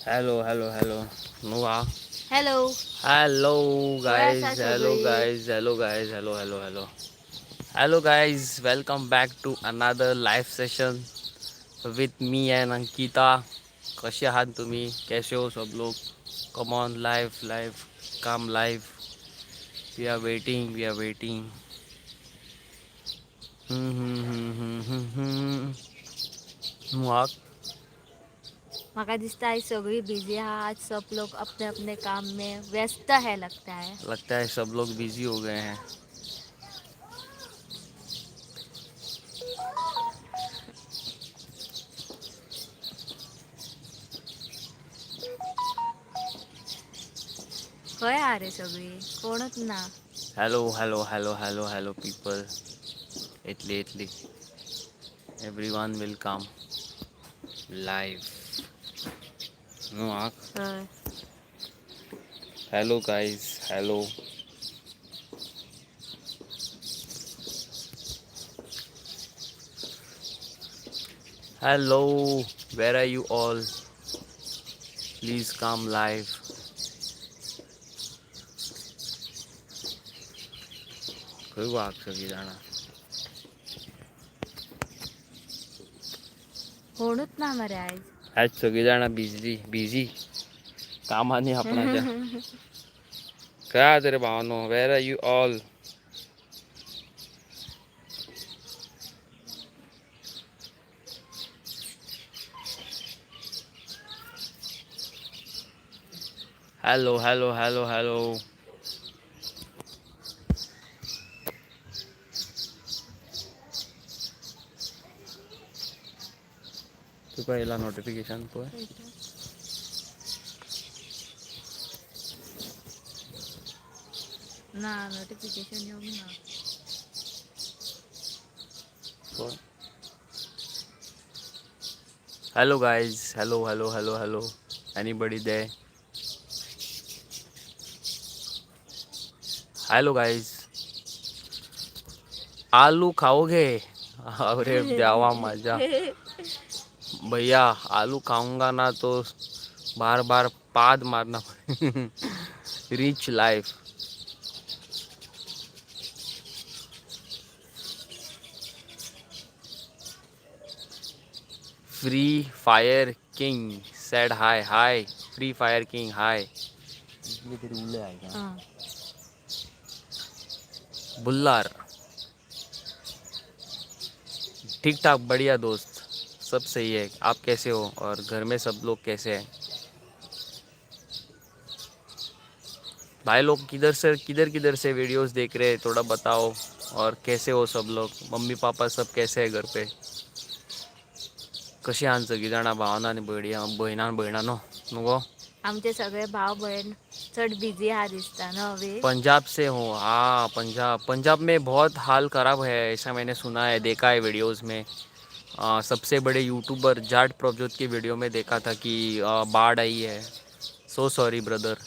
Hello hello hello न्हू आ. Hello. Hello खंय आसा गायज, हॅलो सगळीं? Guys, hello guys, hello hello hello. Hello guys, welcome back to another live session with me and Ankita. कसे आहात तुम्ही? कैसे हो सब लोग? Come on live live come live. We are waiting, we are waiting. मग म्हाका दिसता आयज सगळी बिजी आहा. आज सब लोग अपने अपने काम में व्यस्त है लगता है. लगता है सब लोग बिजी हो गए हैं. खंय हा रे सगळीं कोणूच ना. Hello hello hello hello hello people. Italy Italy everyone will come live. न्हू आं. हय. Hello guys, hello. Hello, where are you all? Please come live. खंय गो आहात सगळीं जाणां? कोणूच ना मरे आयज. आज सगळीं जाणां बिजली बिजी कामांनी आपणाच्या. खंय आहात रे भावानो? Where are you all? Hello hello hello hello. तुका येयला नोटिफिकेशन पळय. ना नोटिफिकेशन येवंक ना. पळय. Hello guys, hello hello hello hello, anybody there? Hello guys. Aloo खाओगे? अरे देवा माझ्या. भैया आलू खाऊंगा ना तो बार बार पाद मारना. Rich life. Free fire king said hi hi. Free fire king hi. हां. बुल्लार. ठीक ठाक बढ़िया दोस्त, सब सही है. आप कैसे हो और घर में सब लोग कैसे हैं? भाई लोग किधर से, किधर किधर से वीडियोस देख रहे हैं थोड़ा बताओ. और कैसे हो सब लोग? मम्मी पापा सब कैसे हैं घर पे? कशी आहात सगळीं जाणां भावानो आनी भयणा भयणानो न्हू गो? आमचे सगळे भाव भयण चड बिजी आहा दिसता न्हू अभी. पंजाब से हो? हाँ पंजाब, पंजाब में बहुत हाल ख़राब है ऐसा मैंने सुना है, देखा है वीडियोस में. सबसे बड़े यूट्यूबर जाट प्रभजोत की वीडियो में देखा था कि बाढ़ आई है. So sorry brother.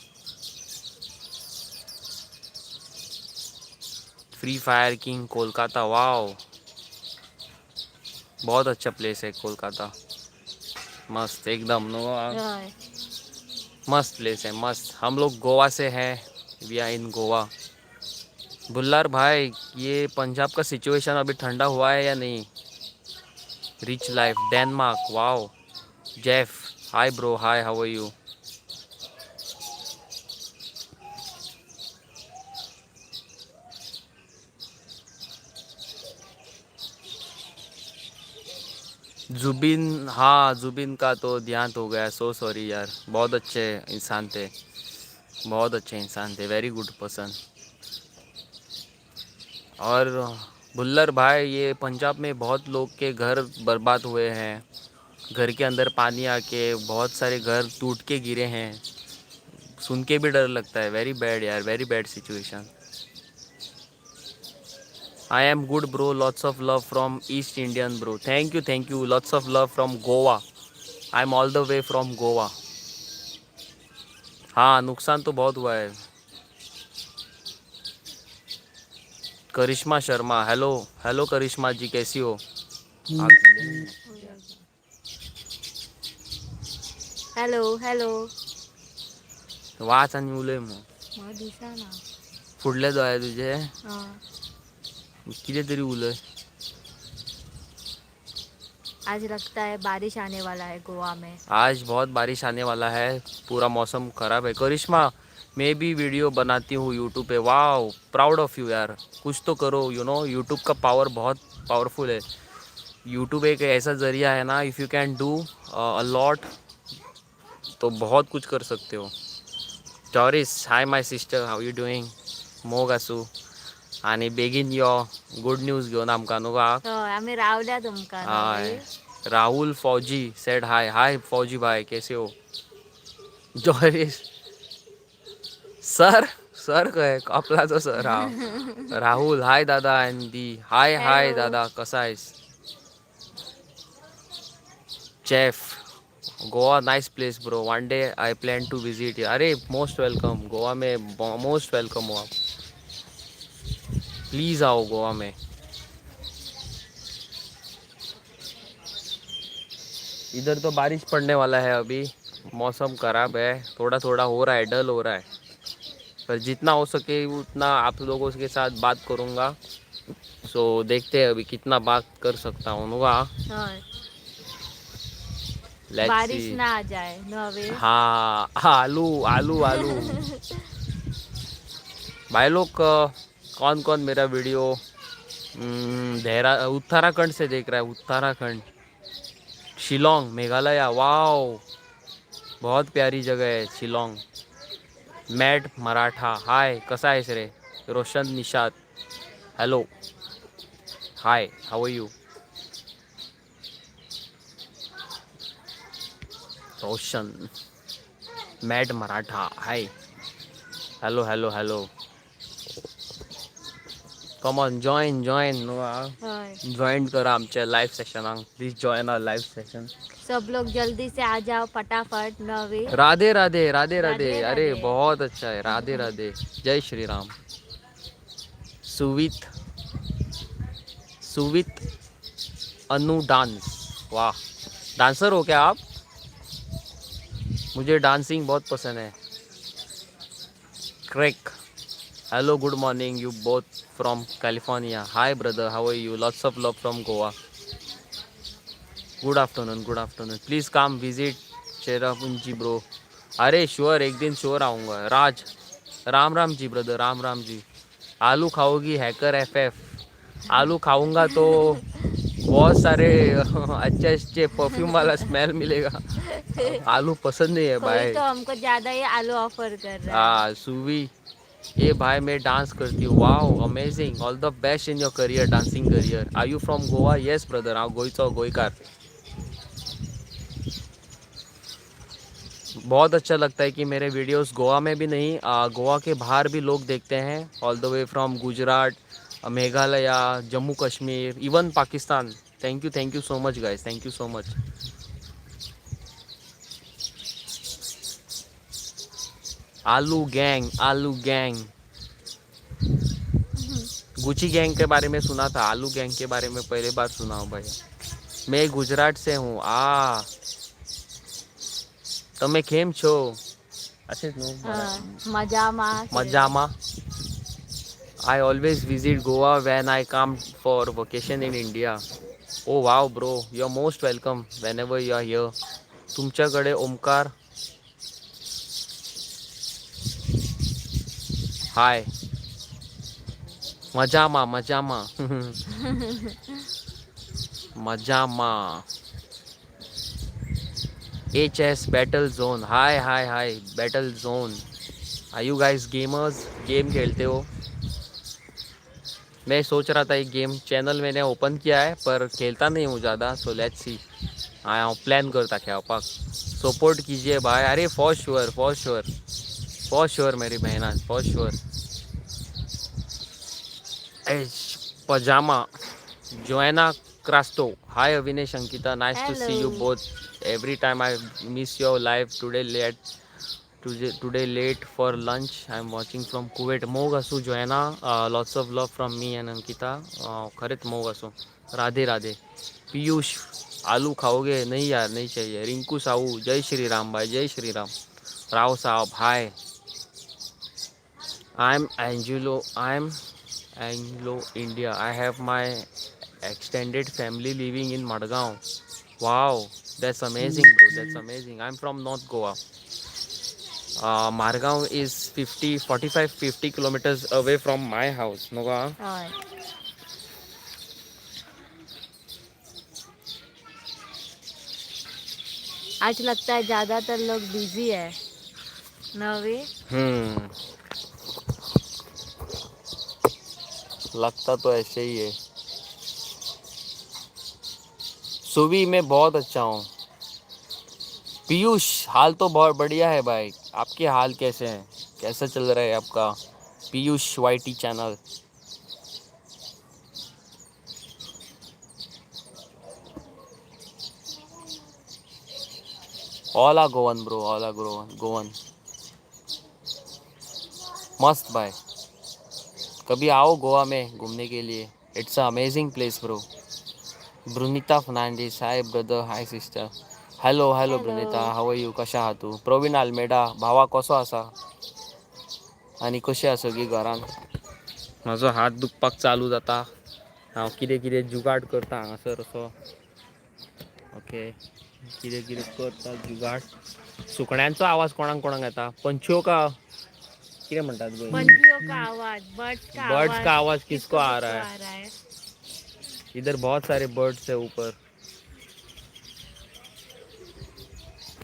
Free fire king Kolkata, wow बहुत अच्छा प्लेस है कोलकाता. मस्त एकदम नो. हय. मस्त प्लेस है मस्त. हम लोग गोवा से हैं, we are in Goa. Bhullar भाई ये पंजाब का सिचुएशन अभी ठंडा हुआ है या नहीं? Rich life Denmark, wow. Jeff hi bro, hi how are you? Zubin, हाँ जुबिन का तो देहांत हो गया. सो सॉरी यार, बहुत अच्छे इंसान थे, बहुत अच्छे इंसान थे, वेरी गुड पर्सन. और भुल्लर भाई ये पंजाब में बहुत लोग के घर बर्बाद हुए हैं, घर के अंदर पानी आके बहुत सारे घर टूट के गिरे हैं. सुन के भी डर लगता है. वेरी बैड यार, very bad situation. I am good bro, lots of love from east Indian bro. Thank you thank you, lots of love from Goa. I am all the way from Goa. हाँ नुकसान तो बहुत हुआ है. करिश्मा Sharma, hello hello करिश्मा जी कैसी हो? Hello hello. वाच आनी उलय मग. म्हाका दिसना. फुडले दोळे तुजे. हय. कितें तरी उलय. आज लगता है बारिश आने वाला है गोवा में. आज बहुत बारिश आने वाला है, पूरा मौसम खराब है. करिश्मा, मैं भी वीडियो बनाती हूँ यूट्यूब पे. वाव, प्राउड ऑफ you यार. कुछ तो करो, you know YouTube का पावर बहुत पावरफुल है. यूट्यूब एक ऐसा जरिया है ना, if you can do a lot तो बहुत कुछ कर सकते हो. Doris, hi my sister, how you doing? मोग आसूं आनी बेगीन यो, गुड न्यूज घेवन आमकां न्हू गा. हय, आमी रावल्या तुमकां हाय. नवी. राहुल फौजी सेड हाय. हाय फौजी भाई, कैसे हो? जॉरिस सर, सर खंय कपलाचो सर हा. राहुल हाय दादा अँड दी. Hi hi hello. दादा, कसा आहेस? Jeff, Goa nice place bro, one day I plan to visit. अरे मोस्ट welcome, Goa में मोस्ट welcome हो आप. प्लीज़ आओ गोवा में. इधर तो बारिश पड़ने वाला है अभी, मौसम खराब है, थोड़ा थोड़ा हो रहा है, डल हो रहा है, पर जितना हो सके उतना आप लोगों के साथ बात करूँगा. सो देखते हैं अभी कितना बात कर सकता हूँ नुगा. हय. Let's see. बारिश ना आ जाए न्हू अवी. हाँ, आलू आलू आलू. भाई लोग, कौन कौन मेरा वीडियो देहरा उत्तराखंड से देख रहा है? उत्तराखंड, शिलोंग, मेघालय, वाओ, बहुत प्यारी जगह है शिलोंग. मॅट मराठा हाय, कसा आहेस रे? Roshan Nishad hello, hi, how are you Roshan? Mad Maratha hi, hello hello hello. Come on, join join. हय. जॉईन करा आमच्या लाईव्ह सेशनाक. Please join our live session. सब लोग जल्दी से आ जाओ फटाफट नवी. राधे राधे राधे राधे. राधे अरे राधे. बहुत अच्छा है. राधे राधे, जय श्री राम. सुवित, सुवित अनु डांस, वाह, डांसर हो क्या आप? मुझे डांसिंग बहुत पसंद है. Crack, hello, good morning you both from California. Hi brother, how are you? Lots of love from Goa. Good afternoon, good afternoon. Please come visit Cherrapunji bro. अरे श्योर, एक दिन श्योर आऊँगा. राज, राम राम जी ब्रदर, राम राम जी. आलू खाओगी हैकर एफ एफ? आलू खाऊंगा तो बहुत सारे अच्छे अच्छे परफ्यूम वाला स्मेल मिलेगा. आलू पसंद नहीं है कोई भाई. तो हमको ज्यादा ही आलू ऑफर कर रहा है. हाँ सुवी, ये भाई मैं डांस करती हूँ. Wow, amazing, all the best in your career, dancing career. Are you from Goa? Yes brother, हांव गोंयचो, गोंयकार. बहुत अच्छा लगता है कि मेरे वीडियोस गोवा में भी नहीं, गोवा के बाहर भी लोग देखते हैं. All the way from Gujarat, Meghalaya, Jammu Kashmir, even Pakistan. Thank you, thank you so much guys, thank you so much. Aloo gang, aloo gang, Gucci gang K बारे में सुना था, आलू गैंग के बारे में पहले बार सुना हूँ भाई. मैं गुजरात से हूँ. आ તમે કેમ છો? અसेच न्हू. मजामा. मजामा. I always visit Goa when I come for vacation in India. Oh wow bro, you are most welcome whenever you are here. तुमच्याकडे ओमकार हाय. मजामा मजामा मजामा. H S battle zone, hi hi hi battle zone. Are you guys gamers? Game खेलते हो? मैं सोच रहा था एक game channel मैंने open किया है पर खेलता नहीं हूँ ज़्यादा. सो let's see, हांव प्लॅन करता खेळपाक. सपोर्ट कीजिए भाई. अरे for sure, for sure, for sure मेरी बहना, फॉर शुअर. एच पजामा, Joanna Crasto, hi Avinesh, Ankita, nice to hello. See you both. Every time I miss your live. Today late, today late for lunch. I am watching from Kuwait. मोग असू Joanna, lots of love from me and Ankita. खरेच मोग असो. राधे राधे. पियुष आलू खाओगे? नहीं यार, नहीं चाहिए। रिंकू साहू, जय श्री राम भाई, जय श्री राम। राव साहब, hi. I am Angelo, I am Anglo India. I have my extended family living in Madgaon. Wow, that's amazing bro, that's amazing. I am from North Goa. Margao is 50 45 50 kilometers away from my house. न्हू गो? हय. आज लगता है ज़्यादातर लोग busy है नवी. हम्म, लगता तो ऐसे ही है। सुबी मैं बहुत अच्छा हूँ। पीयूष, हाल तो बहुत बढ़िया है भाई, आपके हाल कैसे हैं? कैसा चल रहा है आपका Piyush YT channel? All are Goan bro, all are Goan Goan. मस्त भाई, कभी आओ गोवा में घूमने के लिए, it's a amazing place bro. Brunita Fernandes, hi brother, hi sister. Hello hello hello. Brunita, how are you? कशें आहा तूं? प्रवीण आल्मेडा, भावा कसो आसा आनी कशी आसा सगळीं घरान? म्हजो हात दुखपाक चालू जाता, हांव कितें कितें जुगाड करता हांगासर असो। ओके, कितें कितें करता जुगाड। सुकण्यांचो आवाज कोणाक कोणाक येता? पंछियो का कितें म्हणटात गो? पंछियों का आवाज, बर्ड्स का बर्ड्स आवाज का आवाज किसको किसको आ किसको रहा है? आ रहा है? इधर बहुत सारे बर्ड्स है ऊपर,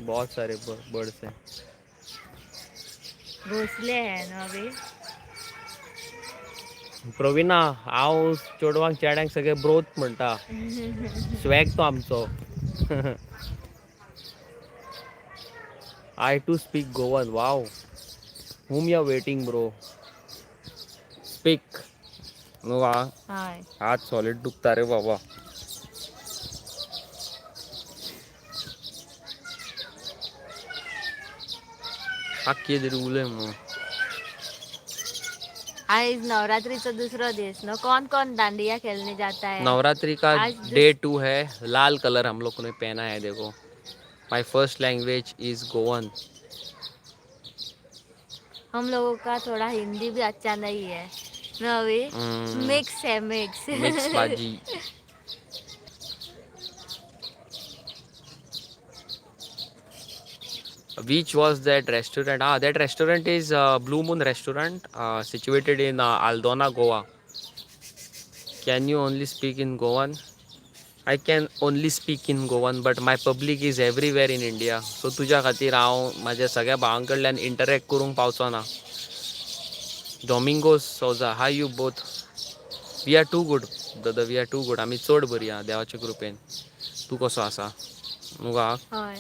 बहुत सारे बर्ड्स हैं। घोंसले हैं ना अभी. प्रवीणा, हांव चेडवांक चेड्यांक सगळे ब्रोत म्हणटा, स्वॅग तो आमचो। I too speak Goan. Wow, whom you are waiting bro? Speak. न्हू आ. हय. हात सॉलीड दुखता रे बाबा। हा कितें तरी उलय म्हणून. आज नवरात्रीचा दूसरा दिवस न, कौन कौन दांडिया खेलने जाता है नवरात्रि का आज? डे 2 है। लाल कलर हम लोग ने पहना है। देखो, my first language is Goan. हम लोगों का थोड़ा हिंदी भी अच्छा नहीं है नवी. मिक्स है, मिक्स. मिक्स भाजी। Which was that restaurant? Ah, that restaurant is Blue Moon Restaurant, situated in Aldona, Goa. Can you only speak in Goan? I can only speak in Goan, but my public is everywhere in India. So तुज्या खातीर हांव म्हाज्या सगळ्या भावां कडल्यान interact करूंक पावचो ना। Domingos Souza, hi you both. We are too good brother, we are too good. आमी चड बरी आहा देवाच्या कृपेन। तूं कसो आसा? न्हू गा? हय.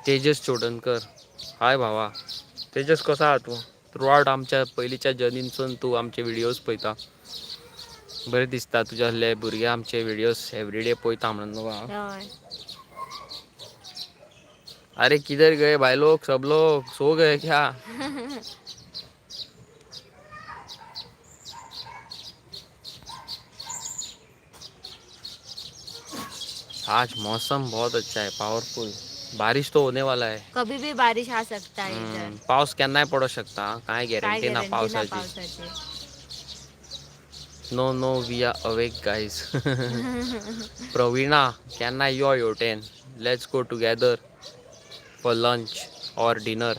तेजस चोडणकर, हाय भावा। तेजस, कसो आहा तूं? थ्रू आवट आमच्या पयलींच्या जर्नीनसून तूं आमचे व्हिडियोज पळयता, बरें दिसता तुज्या असले भुरगे आमचे व्हिडियोज एवरीडे पळयता म्हणून, न्हू गा? हय. अरे, किधर गए भाई लोग? सब लोग सो गए क्या? आज मौसम बहुत अच्छा है, पावरफुल। बारिश तो होने वाला है। कभी भी बारिश आ सकता है इधर. पावस केन्नाय पडोंक शकता, कांय काय गॅरंटी ना गॅरंटी ना पावसाची। पावसाची. No no, we are awake guys. Praveena, केन्ना यो हेवटेन, let's go together for lunch or dinner.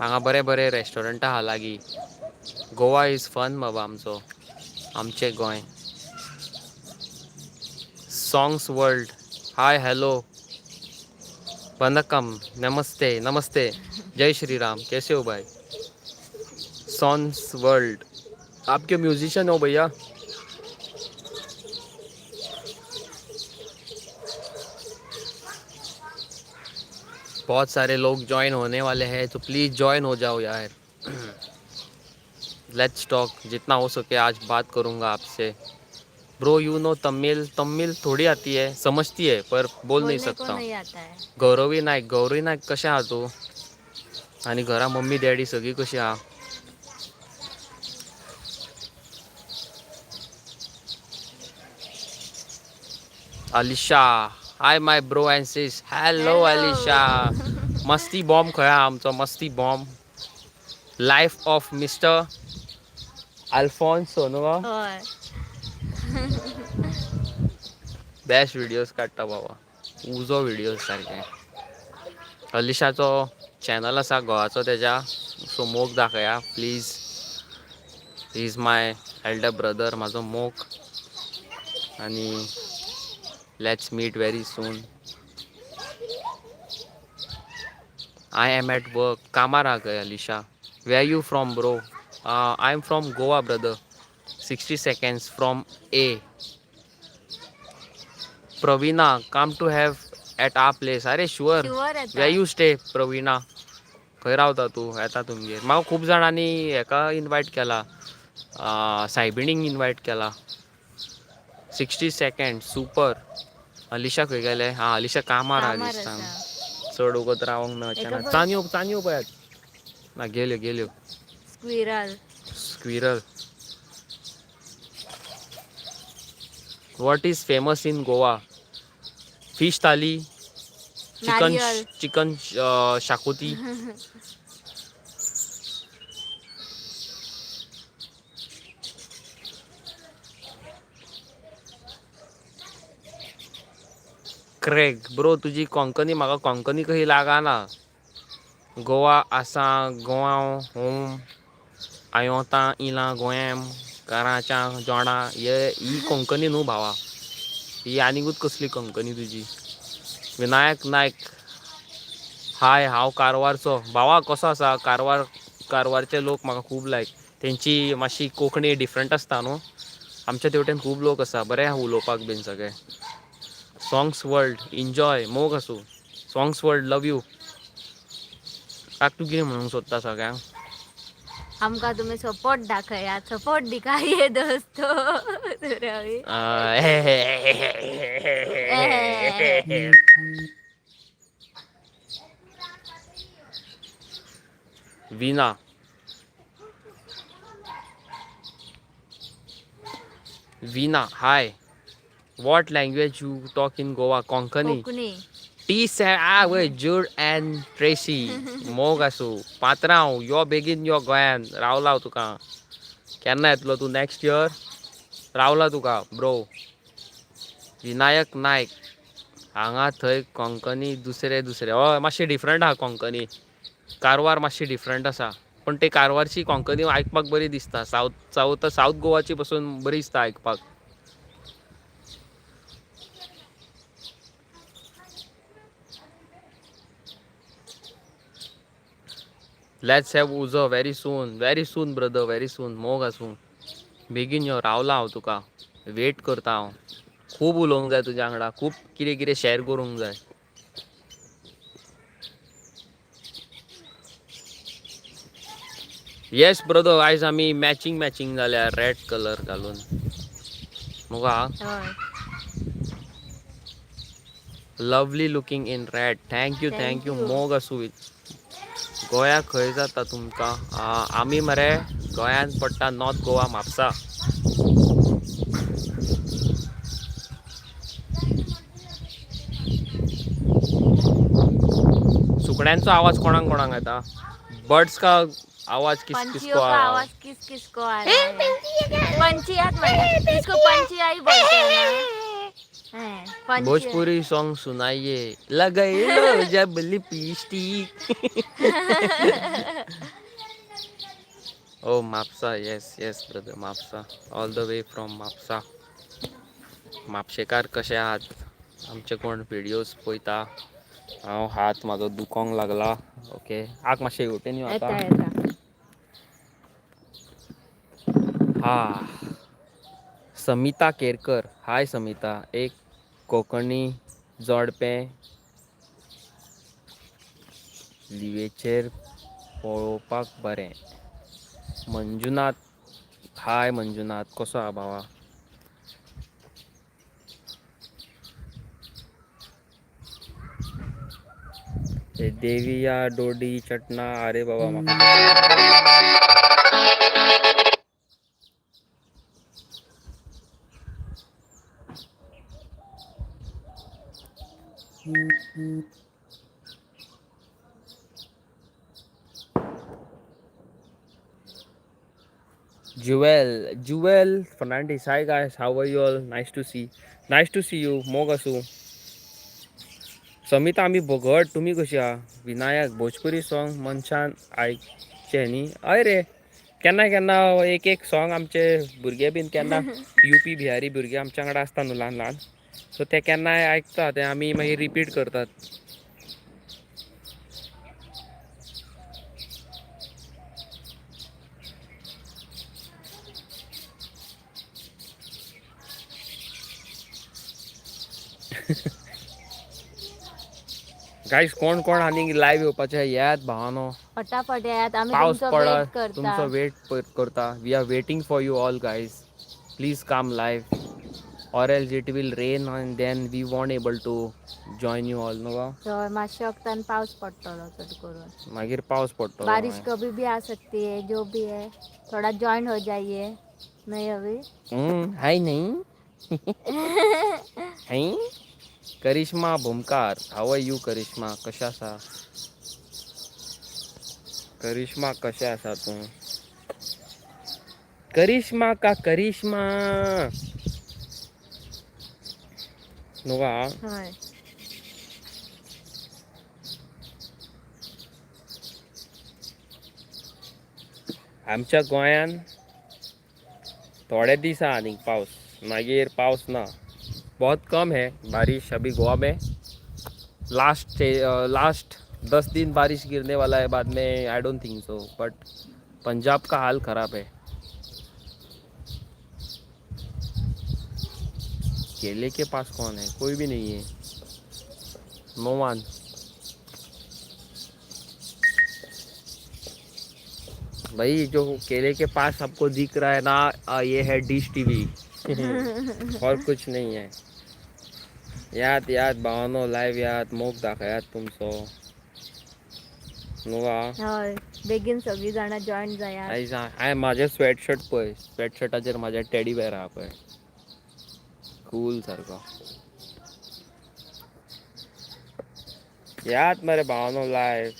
हांगा बरे बरे रेस्टॉरंटां आहा लागीं। गोवा is fun बाबा, आमचो आमचें गोंय। सॉंग्स वर्ल्ड, हाय, हॅलो, वनकम, नमस्ते नमस्ते, जय श्री राम। कैसे हो भाई? सॉन्ग्स वर्ल्ड, आपके म्यूजिशियन हो भैया? बहुत सारे लोग ज्वाइन होने वाले हैं, तो प्लीज़ ज्वाइन हो जाओ यार। Let's talk, जितना हो सके आज बात करूँगा आपसे। Bro, you know Tamil? Tamil थोड़ी आती है, समझती है पर बोल नहीं बोलने को सकता हूँ। नहीं आता है. गौरवी नाईक, गौरवी नाईक, कशें आहा तूं? आनी घरा मम्मी डॅडी सगळीं कशीं आहा? Alisha, hi my bro and sis. Hello Alisha. Hello. मस्ती बॉम्ब खंय आहा आमचो? मस्ती bomb, life of mister Alfonso न्हू गो? हय. बेस्ट व्हिडियोज काडटा बाबा, उजो व्हिडियोज सारके. अलिशाचो चॅनल आसा घोवाचो तेज्या, सो मोग दाखया please. He is my elder brother, म्हाजो मोग. आनी let's meet very soon. I am at work. कामार आहा खंय Alisha. Where you from bro? I am from Goa brother. 60 seconds from a Pravina. Come to have at our place. अरे sure. Sure येता. Where you stay Pravina? खंय रावता तूं? येता तुमगेर. म्हाका खूब जाणांनी हेका इनवायट केला, सायबिणींक इनवायट केला. 60 सेकंड सुपर. अलिशा खंय गेलें? हां, अलिशा कामार आहा कामार दिसता. आसा. चड वगत रावंक मेळचें हेका ना. पळय. चानयो, चानयो पळयात ना, गेल्यो गेल्यो. Squirrel. Squirrel. What is famous in Goa? Fish thali, chicken, नारियल. चिकन शाकोती. क्रेग ब्रो, तुजी कोंकणी म्हाका कोंकणी कशी लागना. गोवा आसा, गोवा होम, आयोता इला गोयम कराच्या जोडा. हे ही कोंकणी न्हू भावा, ही आनीकूच कसली कोंकणी तुजी. विनायक नायक हाय, हांव कारवारचो. भावा कसो आसा कारवार? कारवारचे लोक म्हाका खूब लायक. तेंची मातशी कोंकणी डिफरंट आसता न्हू. आमच्या तेवटेन खूब लोक आसा, बरें आहा उलोवपाक बीन सगळे. सॉंग्स वर्ल्ड एन्जॉय, मोग आसूं. Songs world love you. काक तूं कितें म्हणूंक सोदता सगळ्यांक? आमकां तुम्ही सपोर्ट दाखयात, सपोर्ट दिखाइए दोस्तो. Ravi. Veena, Veena hi. What language you talk in Goa? Konkani. Konkani. T आवय, जूड अँड ट्रेसी, मोग आसूं. पात्रांव यो बेगीन यो, गोंयान रावला हांव तुका. केन्ना येतलो तूं? नेक्स्ट इयर रावला तुका ब्रो. विनायक नायक, हांगा थंय कोंकणी दुसरे दुसरे. हय, मातशी डिफरंट आहा कोंकणी. कारवार मातशी डिफरंट आसा, पण ते कारवारची कोंकणी आयकपाक बरी दिसता. सावथ सावथ सावथ गोवाची पसून बरी दिसता आयकपाक. Let's have ujo very soon, very soon brother, very soon. मोग आसूं, बेगीन यो, रावला हांव तुका, वेट करता हांव. खूब उलोवंक जाय तुज्या वांगडा, खूब कितें कितें शेअर करूंक जाय. येस ब्रदर, आयज आमी मॅचिंग मॅचिंग जाल्या रेड कलर घालून मुगो हा. हय. Lovely looking in red. Thank you, thank you. Thank you. मोग आसूं. गोंया खंय जाता तुमकां? आमी मरे गोंयांत पडटा नॉर्थ गोवा, म्हापसा. सुकण्यांचो आवाज कोणाक कोणाक येता? बर्ड्स का आवाज किस किसको पंछियों आ का रहा? आवाज किस किस को आ रहा है? पंछी याद म्हणजे इसको पंछी आई बोलते हैं ना. हैं, पंछी. भोजपुरी सॉन्ग सुनाइए. लगैलो जब lipstick. Oh Mapusa, yes yes brother, Mapusa, all the way from Mapusa. म्हापशेकार कशे आहात आमचे? कोण व्हिडियोज पळयता? हांव हात म्हाजो दुखोंक लागला. ओके, आक मातशें हेवटेन यो येता आतां. येता. हा, समिता केरकर, हाय समिता. एक कोंकणी जोडपें लिवेचेर पळोवपाक बरें. मंजुनाथ, हाय मंजुनाथ, कसो आहा भावा? ते देविया डोडी चटना अरे बाबा म्हाका. Jewel, Jewel Fernandez. Hi guys, how are you all? Nice to see you. मोग आसूं. समिता आमी भोगट, तुमी कशी आहा? विनायक भोजपुरी सॉंग मनशान आयकचें न्ही? हय रे, केन्ना केन्ना एक एक सॉंग आमचे भुरगे बीन केन्ना युपी बिहारी भुरगे आमच्या वांगडा आसता न्हू ल्हान ल्हान, सो ते केन्नाय आयकता, ते आमी मागीर रिपीट करतात. गायस, कोण कोण आनी लायव्ह येवपाचे येयात भावानो. फटाफट येयात, आमी पावस तुमचो पडा वेट करता. तुमचो वेट करता. We are waiting for you all guys, please come live or else it will rain and then we won't able to join you all. न्हू गो? हय, मातशें वखदान पावस पडटलो चड करून. मागीर पावस पडटलो. बारिश कभी भी आ सकती है, जो भी है थोड़ा ज्वाइन हो जाइए. नहीं अभी. हाय नहीं हाय. Karishma Bhumkar, how are you Karishma? कशें आसा करिश्मा? कशें आसा तूं करिश्मा? का करिश्मा न्हू गा? हय. आमच्या गोंयान थोडे दीस आहा आनीक पावस, मागीर पावस ना. बहुत कम है बारिश अभी गोवा में. लास्ट लास्ट 10 दिन बारिश गिरने वाला है, बाद में I don't think so. But Punjab का हाल खराब है. केले के पास कौन है? कोई भी नहीं है. No one. भाई, जो केले के पास आपको दिख रहा है ना, ये है डिश टीवी और कुछ नहीं है. यात यात भावानो, लायव्ह यात, मोग दाखयात तुमचो न्हू गा? हय, बेगीन सगळीं जाणां जॉयन जायात. आयज हांवें म्हाजें स्वेटशर्ट पळय, स्वेटशर्टाचेर म्हाजें टेडी बेर आहा पळय, कूल सारको. यात मरे भावानो लायव्ह.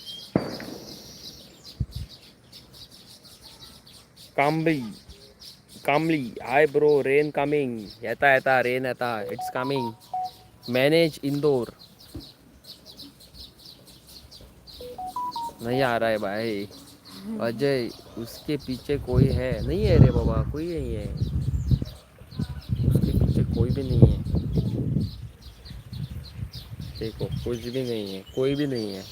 कांबळी कांबळी, हाय ब्रो, रेन कमिंग. येता येता, रेन येता, it's coming. Manage Indore नहीं आ रहा है भाई. अजय, उसके पीछे कोई है? नहीं है रे बाबा, कोई नहीं है उसके पीछे, कोई भी नहीं है. देखो, कुछ भी नहीं है, कोई भी नहीं है.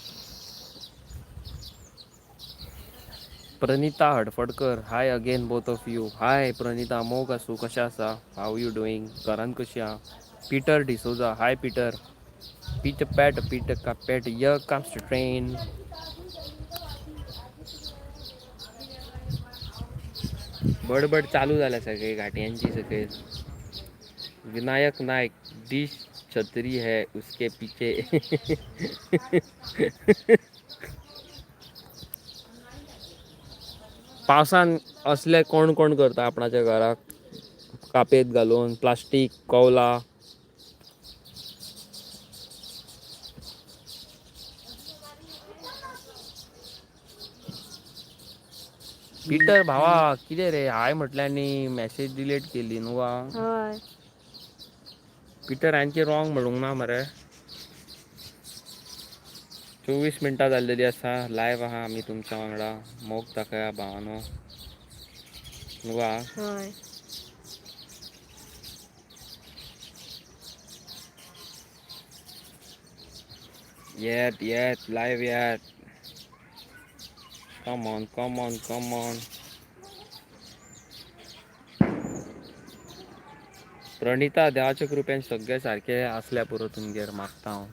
Pranita Hadfadkar, hi again both of you. Hi Pranita, मोग आसूं, कशें आसा? How you doing? घरान कशी आहा? Peter D'Souza, hi Peter. Peter Pat, Peter का पेट, here comes train. बडबड चालू झाल्या सगळे घाटयांची सगळे. विनायक नाईक, डिश छतरी है उसके पीछे. पावसान असले कोण कोण करता आपणाच्या घराक कापेत घालून प्लास्टीक कवला? पिटर भावा, कितें रे, हाय म्हटल्यार आनी मॅसेज डिलीट केली न्हू गा? हय. पिटर, हांवें रॉंग म्हणूंक ना मरे. 24 मिनटां जाल्लेली आसा, लायव्ह आहा आमी तुमच्या वांगडा. मोग दाखया भावानो न्हू गा? हय. येत येत, लायव्ह येत. Come on, come on, come on. Pranita, देवाच्या कृपेन सगळे सारखे आसल्या पुरो तुमगेर, मागता हांव.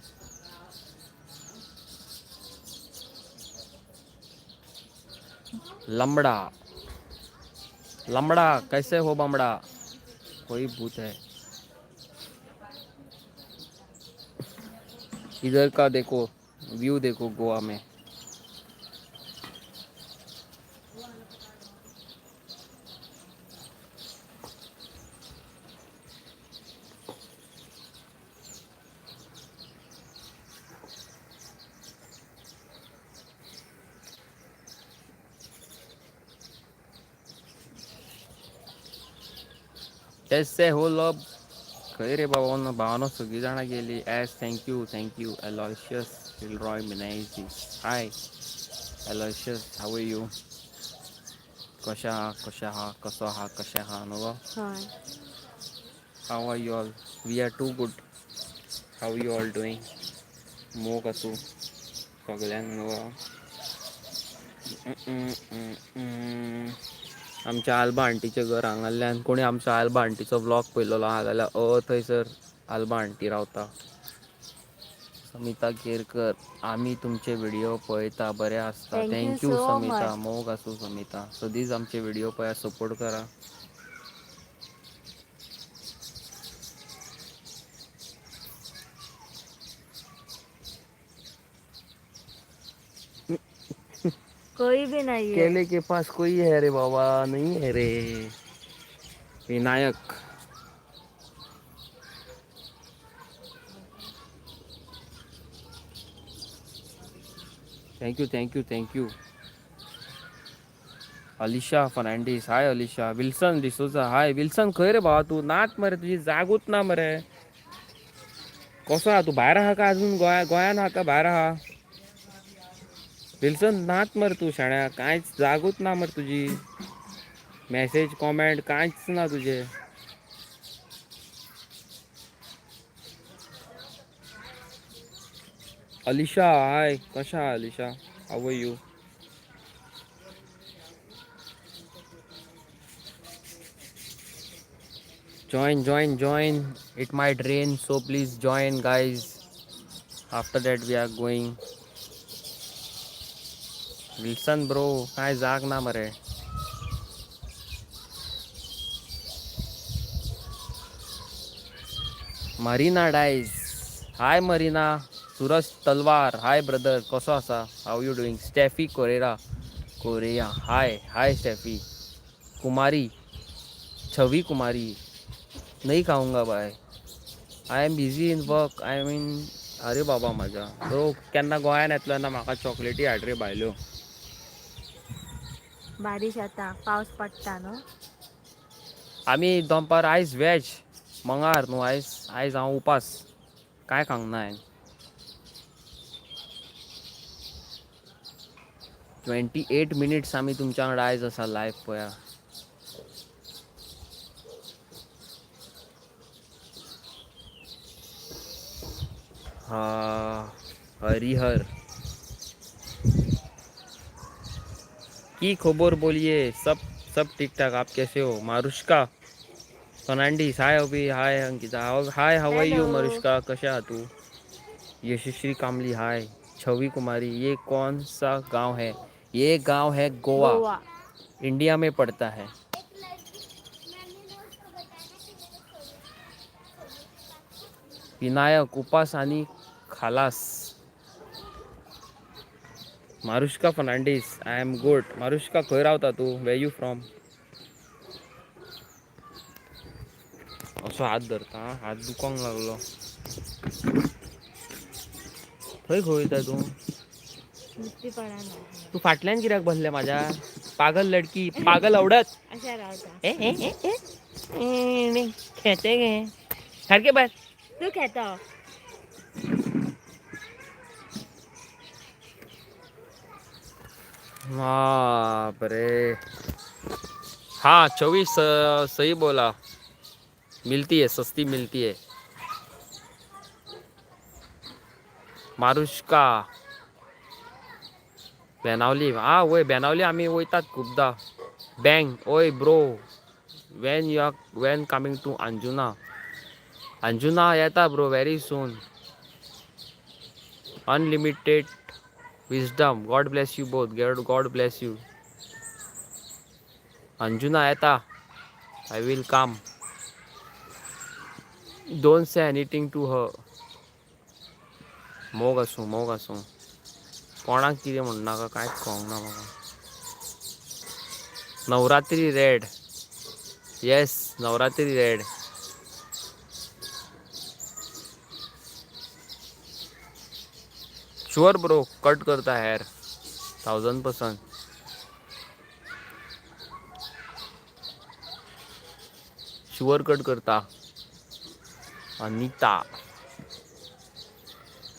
लमड़ा लमड़ा, कैसे हो बमड़ा? कोई भूत है इधर का? देखो, व्यू देखो गोवा में। कैसे हो लब खंय रे बाबा भावानो सगळीं जाणां गेली। S thank you thank you Aloysius Gilroy Menezes hi Aloysius how are you. कशें आहा कशें आहा कसो आहा कशें आहा न्हू गो। हय। How are you all? We are too good. How you all doing? मोग आसूं सगल्यांक न्हू गो। आमच्या आल्बा आण्टीचें घर हांगासरल्यान कोणी आमच्या आल्बा आण्टीचो व्लॉग पळयलेलो आहा जाल्यार थंयसर आल्बा आण्टी रावता। समिता केरकर आमी तुमचे व्हिडियो पळयता बरें आसता। Thank you thank you so Samita much. मोग आसूं समिता सदींच आमचे व्हिडियो पळया सपोर्ट करा। कोई भी नहीं है। केले के पास कोई है रे बाबा नहीं है रे। Vinayak thank you thank you thank you. Alisha Fernandes hi Alisha. Wilson D'Souza hi Wilson खंय रे भावा तूं नात मरे तुजी जागूच ना मरे। कसो आहा तूं भायर आहा काय अजून गोंया गोंयान आहा काय भायर आहा? विल्सन नात मरे तूं शाण्या कांयच जागूच ना मरे तुजी मॅसेज कॉमेंट कांयच ना तुजें। अलिशा हाय कशें आहा Alisha how are you? Join join join it might rain so please join guys. After that we are going. Wilson bro काय जाग ना मरे। Marina Dias hi Marina. Suraj Talwar hi brother कसो आसा how you doing? Steffi Correa Correa hi hi Steffi. Kumari Chhavi Kumari नहीं खाऊंगा bye I am busy in work I mean. अरे बाबा म्हाज्या ब्रो केन्ना गोंयान येतलो तेन्ना म्हाका चॉकलेटी हाड रे भायल्यो। बारिश आता पावस पडटा न्हू। आमी दनपार आयज वेज मंगळार न्हू आयज आयज हांव उपास कांय खावंक ना हांवें। 28 मिनिट्स आमी तुमच्या वांगडा आयज आसा लायव्ह पळया। हा हरिहर की खबर बोलिए। सब सब ठीक ठाक आप कैसे हो? मारुष्का फर्नांडीस हाय अभी hi Ankita hi how are hello. You Marushka कशें आहा तूं? यशस्वी कामली हाय। छवि कुमारी ये कौन सा गांव है? ये गांव है गोवा, गोवा। इंडिया में पड़ता है। विनायक उपास आनी खालास। Marushka Fernandes I am good. Marushka खंय रावता तूं? Where you from? असो हात धरता हात दुखोंक लागलो। खंय खंय वयता तूं? नुस्ती पडना। तूं फाटल्यान कित्याक बसलें म्हाज्या? पागल लडकी पागल आवडत। अशें रावता। ए ए ए ए खेते गे सारकें बस। तूं खेतो। बाप रे। हाँ 24 सही बोला मिलती है सस्ती मिलती है। मारुष्का बेनावली हा वय बेनावली आमी वयतात खुबदां। बँक ओय bro when you are when coming to Anjuna? Anjuna येता bro very soon. Unlimited wisdom God bless you both God bless you. Anjuna येता I will come. Don't say anything to her. मोग आसूं मोग आसूं। कोणाक कितें म्हणनाका, कांयच कळोंक ना म्हाका. Navratri red, yes Navratri red. Sure bro, cut करता हेअर 1000%. शुअर कट करता. अनिता,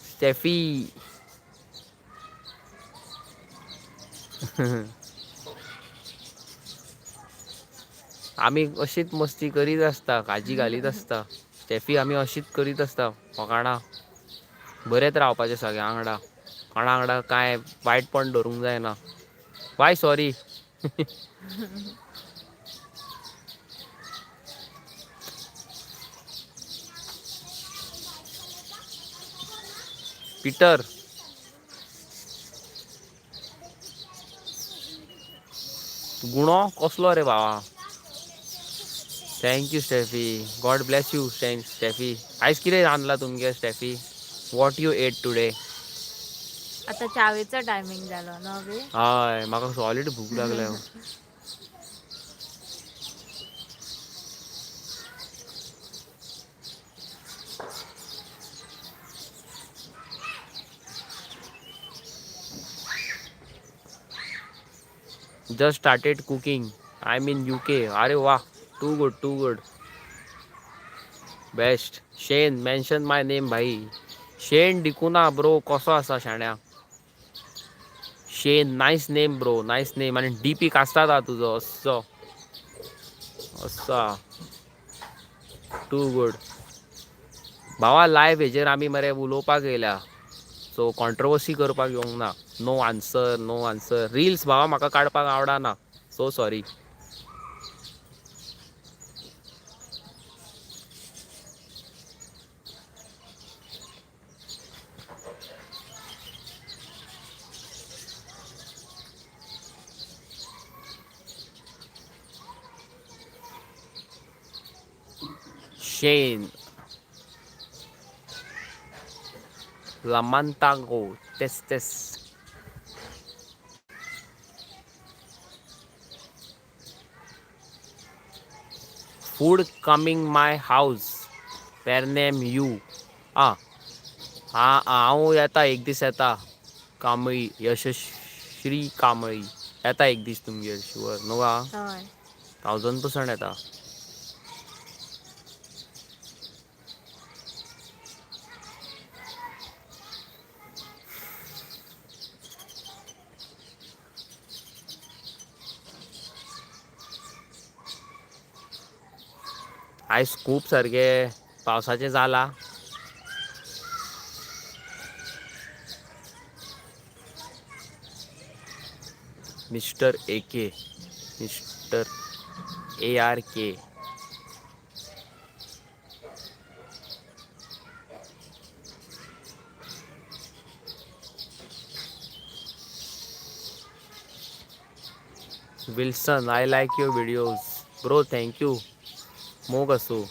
स्टेफी. आमी अशीच मस्ती करीत आसता, काजी घालीत आसता स्टेफी. आमी अशीच करीत आसता फकाणां. बरेंच रावपाचें सगळ्यां वांगडा, कोणा वांगडा कांय वायटपण दवरूंक जायना. Y sorry. पिटर, गुणो कसलो रे बाबा. Thank you Steffi, God bless you Steffi. आयज कितें रांदलां तुमगेर Steffi? What you ate today? आता चावेचो टायमिंग जालो न्हू बी. हय, म्हाका सॉलीड भूक लागल्या. Just started cooking, I am in UK. अरे वा, too good, too good, best. Shane, mention my name भाई. शेन डिकुना ब्रो, कसो आसा शाण्या? Shane, nice name bro, nice name. आनी डी पी कास्ताद आहा तुजो, अस्सो अस्सो आहा. टू गुड भावा. लायव्ह हेजेर आमी मरे उलोवपाक येयल्या, सो कॉन्ट्रोवर्सी करपाक येवंक ना. No answer, no answer. Reels भावा म्हाका काडपाक आवडना, so sorry. Shane Lamantago तेस तेस. Food coming my house, Pernem you. आ हा, हांव येता एक दीस येता. कांबळी, यशश्री कांबळी, येता एक दीस तुमगेर शुअर न्हू गा? हय. 1000% येता. आयज खूब सारकें पावसाचें जालां. Mister A K, mister A R K. Wilson, I like your videos bro, thank you. मोग आसूं.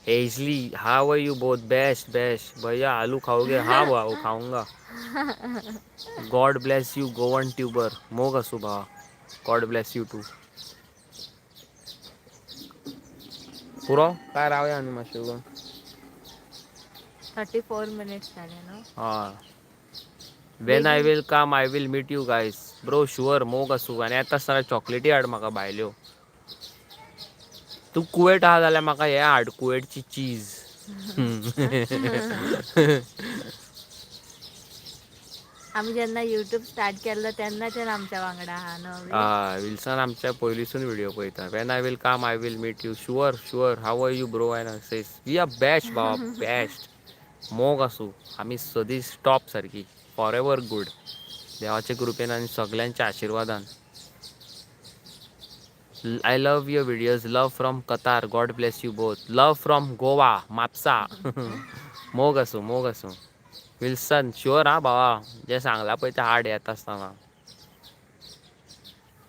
Hazley, how are you both? Best best. भैया आलू खाओगे? हाँ भाऊ खाऊंगा. God bless you Goan tuber. मोग आसूं भावा, गॉड ब्लेस you to. पुरो काय रावया आनी मातशें उलोवन? 34 मिनिट्स जाले न्हू. हय. When I बेगीन. Will come I will meet you guys bro, sure. मोग आसूं. आनी येता आसतना चॉकलेटी हाड म्हाका भायल्यो. तूं कुवेट आहा जाल्यार म्हाका हें हाड, कुवेटची चीज. आमी जेन्ना युट्यूब स्टार्ट केल्लो तेन्नाच्यान आमच्या वांगडा आहा न्हू बी. विल्सन आमच्या पयलींसून व्हिडिओ पळयता. When I will come I will meet you, sure sure. How are you bro and sis? We are best भावा, बेस्ट. मोग आसूं. आमी सदींच टॉप सारकी, फॉर एवर गूड, देवाचे कृपेन आनी सगल्यांच्या आशिर्वादान. I love your videos, love from Qatar, God bless you both. Love from Goa, Mapusa. मोग आसूं, मोग आसूं. विल्सन शुअर हा भावा, जें सांगलां पळय तें हाड येता आसतना.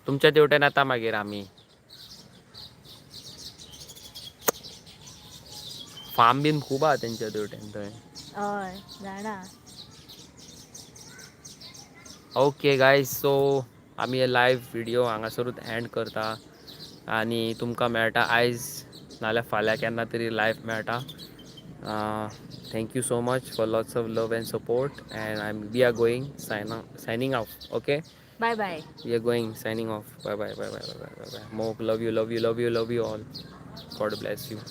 तुमच्या तेवटेन येता मागीर आमी. फार्म बीन खूब आहा तेंच्या तेवटेन थंय. हय जाणा. ओके गायज, सो आमी हे लायव्ह व्हिडिओ हांगासरूच एंड करता आनी तुमकां मेळटा आयज नाल्यार फाल्यां केन्ना तरी लायव्ह मेळटा. Thank you so much for lots of love and support and I we are going signing off, okay? Bye bye. We are going, signing off. Bye bye bye bye bye bye bye. मोग, love you, love you, love you, love you all. God bless you.